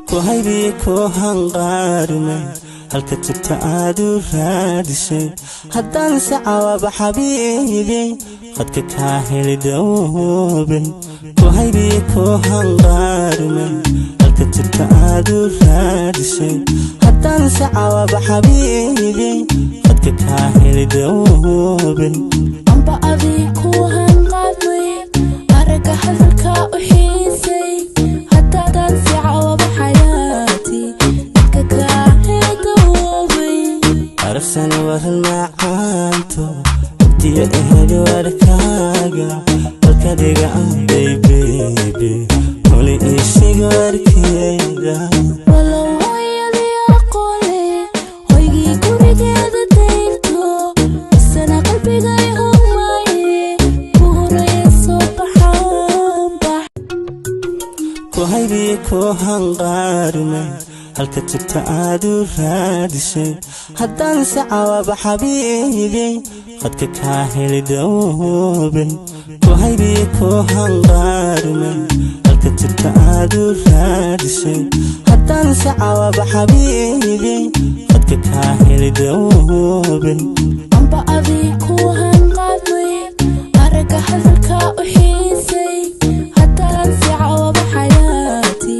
Ku haybiye ku hanqaarmay, halka tagta aad u raadisay. Haddaan se cawaaba xabiibi khadka kaa heli dawoobay. Ku haybiye ku hanqaarmay, halka tagta aad u raadisay. Haddaan se cawaaba xabiibi khadka kaa heli dawoobay. Amba adii ku hanqaadmay, aragga hadalka u xiisay. Haddaadan si cawaba xayaati dadka kaa heedawoobay. Arafsan waran macaanto, abtiyo ehel warkaaga halkadiga ahday. Baby, holi iishiga warkeeda. Walow hooyadii aqoole hoygii gurigeeda dayrto, isana qalbigay humaaye ku horaya soo baxaan bax. Ku haybiye ku hanqaarmay, halka tagta aad u raadisay. Haddaan se cawaaba xabiibi khadka kaa heli dawoobay. Ku haybiye ku hanqaarmay, halka tagta aad u raadisay. Haddaan se cawaaba xabiibi khadka kaa heli dawoobay. Amba adii ku hanqaadmay, aragga hadalka u xiisay. Haddaadan si cawaba xayaati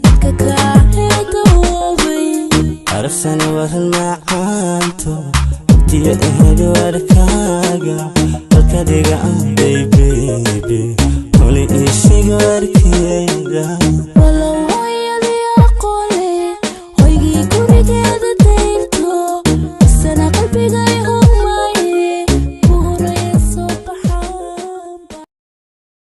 dadka kaa heedawoobay. Arafsan waran macaanto, abtiyo ehel warkaaga halkadiga ahday. Baby, holi iishiga warkeeda.